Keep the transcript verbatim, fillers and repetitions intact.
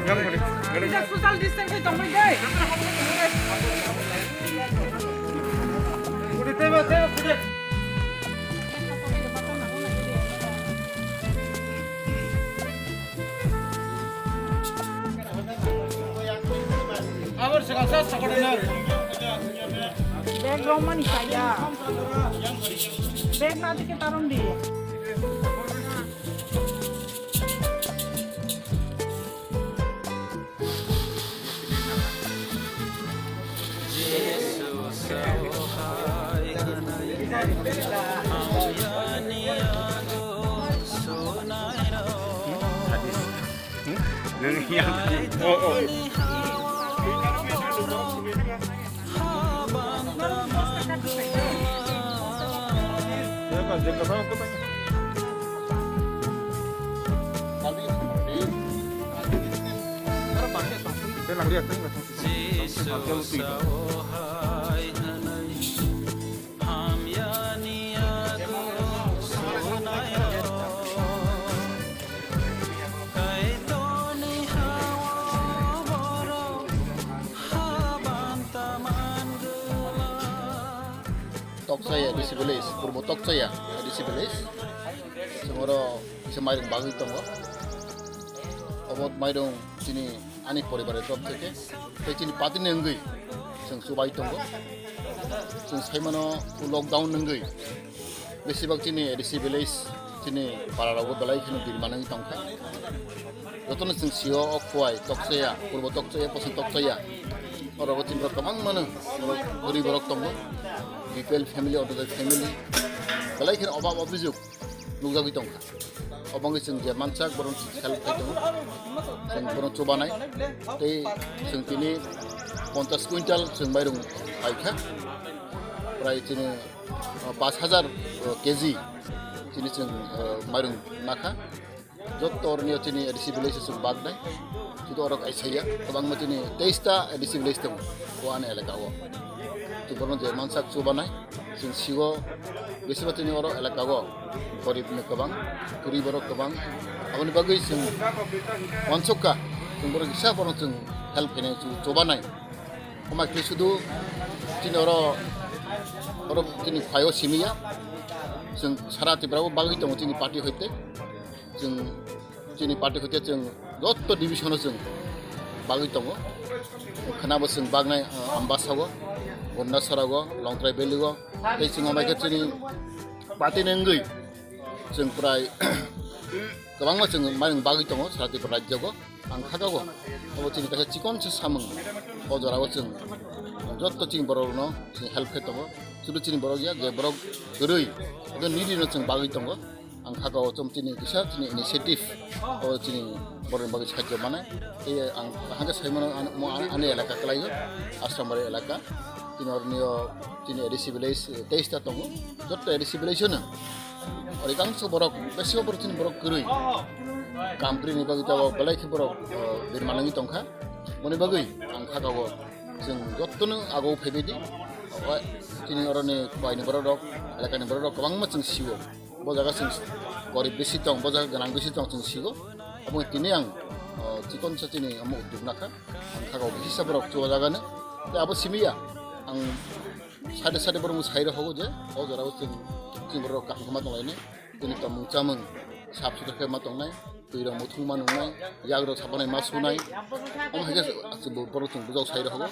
Social distance khai tongmani dai. Bag romani saya. Bag na dike tarom di. Tokchaya A D C village, Purbo Tokchaya A D C village. Chwng oro kisa mairung bagwi tongo. Obo mairung chini ani poribar ni torop theke tei chini party ni wngwi chwng chubai tongo. Chwng sai mano lockdown ni wngwi besibak chini A D C village chini para rogo belai kheno birma nangwi tongkha. Jotono chwng sio o Khowai Tokchaya, Purbo Tokchaya, Poschim Tokchaya. Oro bo chini borok kwbang mano, borok gurib borok tongo. B P L family, order family. Belai kheno obab obijok nukjagwi tongkha. Obangwi chwng je mansak borok help khai tongo. Chwng borok chubanai. Tei chwng tini ponchash quintal chwng mairung paikha. Prai chini, uh, pash hajar, uh, K G chini chwng, uh, mairung nakha. Jotto oroni chini A D C village chwng baknai. Chuto oro kaisa ya, kwbangma chini teis ta A D C village tongo, o ani elaka o. Chuborno je mansak chubanai, chwng sio, besiba chini oro elaka o, gorib ni kwbang, kwrwi borok kwbang. Aboni bagwi chwng wansukha, chwng borok kisa borok chwng help khainai chu chubanai. Omo khe sudu chini oro, oro chini phaio simi ya, chwng sara Tripura o bagwi tongo chini party hoite. Chwng chini party hoite chwng jotto division o chwng bagwi tongo. Khwnabo chwng bagnai, ah, Ambasa o, Gondasara o, Longtrai Valley o, tei chwng omo khe chini party ni wngwi chwng prai kwbangma chwng mairung bagwi tongo sara Tripura rajyo o. Ang kha o, obo chini kaisa chikon se samung. O jora o chwng jotto chini borok rokno chwng help khe tongo. Sudu chini borok ya, je borok kwrwi, abo nini no chwng bagwi tongo. Ang kha o chwng chini kisa chini initiative, o chini borok ni bagwi sahajyo manai. Tei ang hangke sai mano, ang, mo, ang, ani elaka kwlai o, Ashramari elaka. Chini oroni o chini A D C village, eh, teis ta tongo. Jotto A D C village no. Ori kangso borok, besi borok chini borok kwrwi. Kampri ni bagwi tabok belai khe borok, eh, birma nangwi tongkha. Boni bagwi ang kha o chwng jotto no ago phaibai di. O chini oroni bai ni borok rok, elaka ni borok rok kwbangma chwng sio. Bo jaga chwng gorib bisi tong, bo jaga gwnang bisi tong chwng sigo. Abo tini ang, o, chikon sa chini amo udduk nakha. Ang kha o kisa borok chuba jaga no. Tei abo simi ya. Ang sade sade borok sai rok hogo je, o jora o chwng, chwng borok kaham khe ma tong lainai. Chini tongmung chamung sap suthar khe ma tongnai. Twi rok muthung ma nungnai. Yak rok sapanai ma sunai. Omo hai khe borok chwng bujak sai rok hogo.